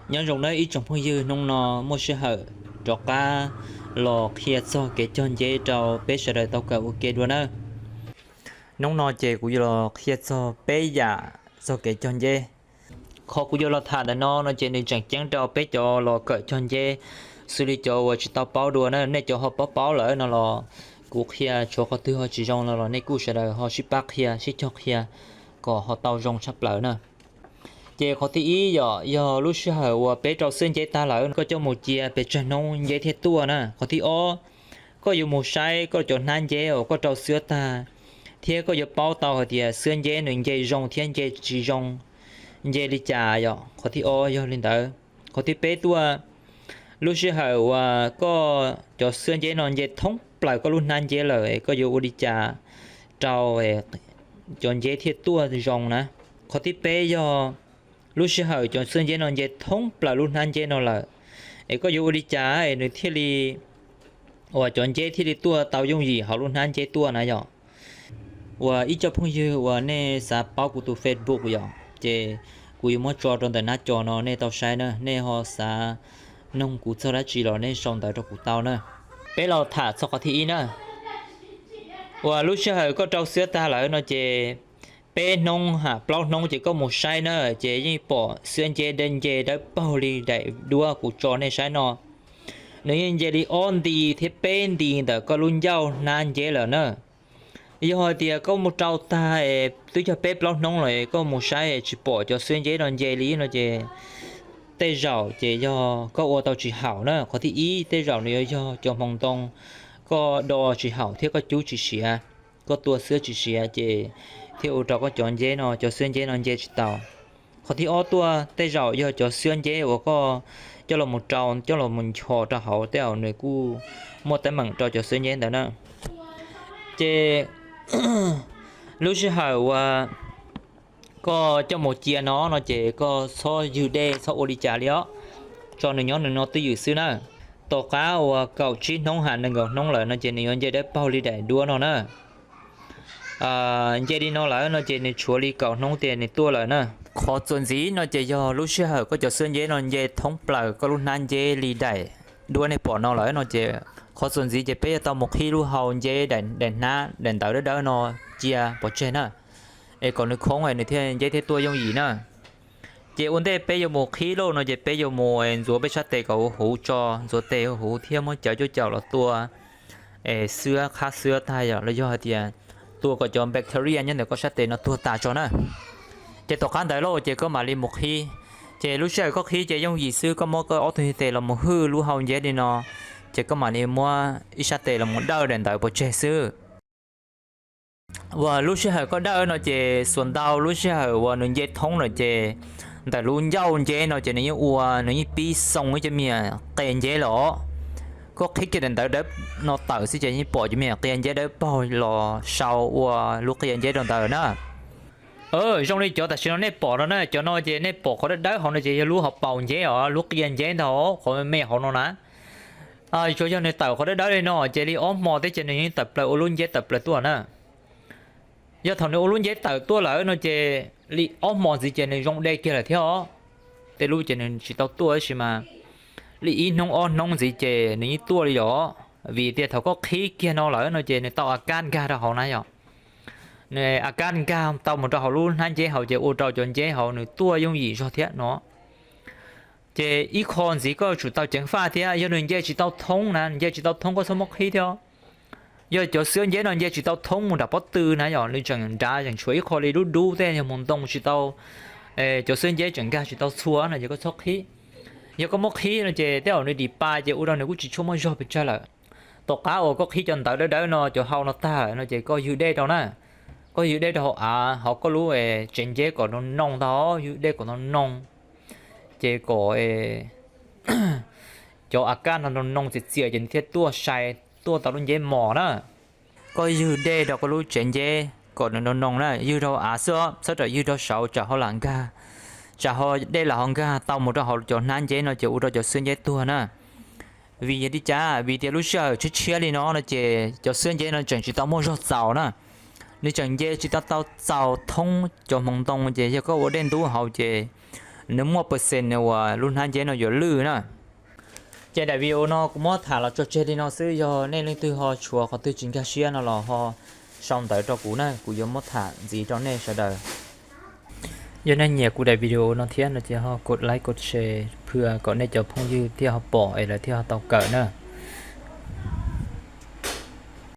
Nyob zoo nawb ib tsoom phooj ywg, hnub no muaj sij hawm rov qab los qhia txog kev cog nceb rau peb sawv daws tau kawm ua ke dua nawb. Hnub no ces kuv yuav los qhia txog peb yam txog kev cog nceb. Qhov kuv yuav los tham ntawm no no ces nws tseem ceeb rau peb cov los kawm cog nceb, xws li cov uas tsis tau paub dua na. Nej cov ho paub paub lawm no los kuv qhia tshuav qhov twg ho tsis zoo no los nej kuj sawv daws ho sib pab qhia sib cog qhia kom ho tau zoo tshaj plaws na. Ces qhov thib ib yom, yog lub sij hawm uas peb rau xwab nceb tag lawm, koj coj mus cia pes tsawg hnub nceb thiaj tuaj na. Qhov thib ob, koj yuav mus saib koj cov hnab nceb uas koj rau xwab tag, thiab koj yuav paub tau hais tias xwab nceb nws nce zoo thiab nce tsis zoo, nce li cas yom. Qhov thib ob yog li ntawd. Qhov thib peb tuaj, lub sij hawm uas koj cov xwab nceb no nce thoob plaws koj lub hnab nceb lawm, koj yuav ua li cas rau cov nceb thiaj tuaj zoo na. Qhov thib peb yog lub sij hawm cov xwab nceb no nce thoob plaws lub hnab nceb no lawm, es koj yuav ua li cas es nws thiaj li, uas cov nceb thiaj li tuaj tau yooj yim hauv lub hnab nceb tuaj na yom. Uas ib co phooj ywg uas nej xav paub kuv tus Facebook yom, ces kuv yuav muab tso rau ntawm nab co no nej tau saib na. Nej ho xav noog kuv txog dab tsi los nej sau ntawv rau kuv tau na. Peb los tham txog qhov thib ib na. Uas lub sij hawm koj rau xwab tag lawm no ces peb hnub ham plaub hnub ces koj mus saib na, ces yeej pom xwab nceb dawb nce dawb paug li daim duab kuv tso nej saib no. Nws yeej nce li ob nti thiab peb nti ntawm koj lub ncauj hnab nceb lawm na. Yog hais tias koj mus rau tag twb yog peb plaub hnub lawm koj mus saib tsis pom cov xwab nceb no nce li no ces tej zaum ces yog koj ua tau tsis haum na. Qhov thib ib, tej zaum nws yuav yog cov hmoov ntoo koj do tsis haum thiab koj cub tsis siav, koj tua xwab tsis siav ces thiaj ua rau koj cov nceb no, cov xwab nceb no nce tsis tau. Qhov thib ob tuaj, tej zaum yog cov xwab nceb uas koj coj los mus rau, coj los mus ncho rau hauv tej zaum nws kuj muaj teeb meem rau cov xwab nceb ntawd na. Ces lub sij hawm uas koj coj mus cia no no ces koj txhob ywg dej txhob ua li cas li os, tso nws nyob nws no twj ywm xwb na. Tom qab uas kaum tsib hnub ham nees nkaum hnub lawm no ces nws yuav nce dawb paug li daim duab no na. Nce li no lawm no ces nws tshuav li kaum hnub tias nws tuaj lawm na. Qhov txuas ntxiv no ces yog lub sij hawm koj cov xwab nceb no nce thoob plaws koj lub hnab nceb li daim duab nej pom no lawm no ces qhov txuas ntxiv ces peb yuav tau mus qhib lub hau nceb daim hnab daim ntawv dawb dawb no cia pov tseg na, es kom nws khoob nws thiaj nceb thiaj tuaj yooj yim na. Ces ua ntej peb yuav mus qhib lawm no ces peb yuav mus ntxuav peb sab tes kom huv huv tso, ntxuav tes huv huv thiab muab cawv cuaj caum los tua es xwab qhab xwab tag yom, los yog hais tias tua kom cov bacteria nyob ntawm koj sab tes no tuag tas tso na. Ces tom qab ntawd lauj ces koj mam li mus qhib. Ces lub sij hawm koj qhib ces yooj yim xwb, koj muab koj ob tug tes los mus hwj lub hau nceb li no, ces koj mam li muab ib sab tes los mus dawj daim ntawv pov tseg xwb. Uas lub sij hawm koj dawj no ces xuas ntau lub sij hawm uas nws nce thoob lawm ces ntawm lub ncauj nceb no ces nws yeej ua, nws yeej pib xoo ib cov me nyuam qia nceb los. Koj qhib kiag daim ntawv dawb no tawm xwb ces yeej pom cov me nyuam qia nceb dawb paug los sau ua lub qia nceb rau ntawd na. Zoo li cov tam sim no nej pom no na, cov no ces nej pom qhov dawb dawb hauv no ces yog lub hauv paus nceb os, lub qia nceb ntag, qhov me me hauv no na. Tsuas yog nws tawm qhov dawb dawb li no ces li ob hmo thiab ces nws yeej tawm plaws ua lub nceb tawm plaws tuaj na. Yog thaum nws ua lub nceb tawm tuaj lawm no ces li ob hmo ntxiv ces nws zoo de kiag lawm thiab os. Tej lub ces nws tsis tau tuaj tab sis mas li ib hnub ob hnub ntxiv ces nws yeej tuaj li los, vim tias thaum koj qhib kiag no lawm no ces nws tau a kab nkag rau hauv na yom. Nws a kab nkag tau mus rau hauv lub hnab nceb hauv ces ua rau cov nceb hauv nws tuaj yooj yim zog thiab no. Ces ib qho ntxiv koj yuav tsum tau ceev faj thiab, yog nws nce tsis tau thoob na, nce tsis tau thoob koj txhob muab qhib thiab. Yog cov xwab nceb no nce tsis tau thoob mus nram pob tw na yom, nws tseem nrad tseem tshuav ib qho li dub dub tej yog hmoov ntoo tsis tau, cov xwab nceb tseem nkag tsis tau txhua no ces koj txhob qhib. Yog koj muab qhib no ces tej zaum nws dim pa ces ua rau nws kuj tsis tshua muaj zog pes tsawg lawm. Tom qab uas koj qhib cov ntawv dawb dawb no cov hau no tag no ces koj ywg dej rau na. Koj ywg dej rau hauv av hauv koj lub tsev nceb kom noo noo ntag, ywg dej kom noo noo. Ces kom cov a kaj no noo noo txias txias ces nws thiaj tuaj sai, tuaj tau lub nceb mos na. Koj ywg dej rau koj lub tsev nceb kom nws noo noo na, ywg rau hauv av xwb os, txhob rawm ywg rau saud tsam ho lam nkag, tsam ho dej lam ho nkag tau mus rau hauv cov hnab nceb no ces ua rau cov xwab nceb tuag na. Vim yog li cas? Vim tias lub sij hawm tshiab tshiab li no no ces cov xwab nceb no tseem tsis tau muaj zog txaus na. Nws tseem nce tsis tau tau txaus thoob cov hmoov ntoo ces yog koj ua dej ntub hauv ces nws muaj percent uas lub hnab nceb no yuav lwj na. Ces daim video no kuv muab tham los tso tseg li no xwb, yog nej leej twg ho tshuav qhov twg tsis nkag siab no los ho sau ntawv rau kuv na, kuv yuav muab tham ntxiv rau nej sawv daws. Yog nej nyiam kuv daim video no thiab no ces ho kos like kos share phwm kom nej cov phooj ywg thiaj ho pom es lawv thiaj ho tau kawm na.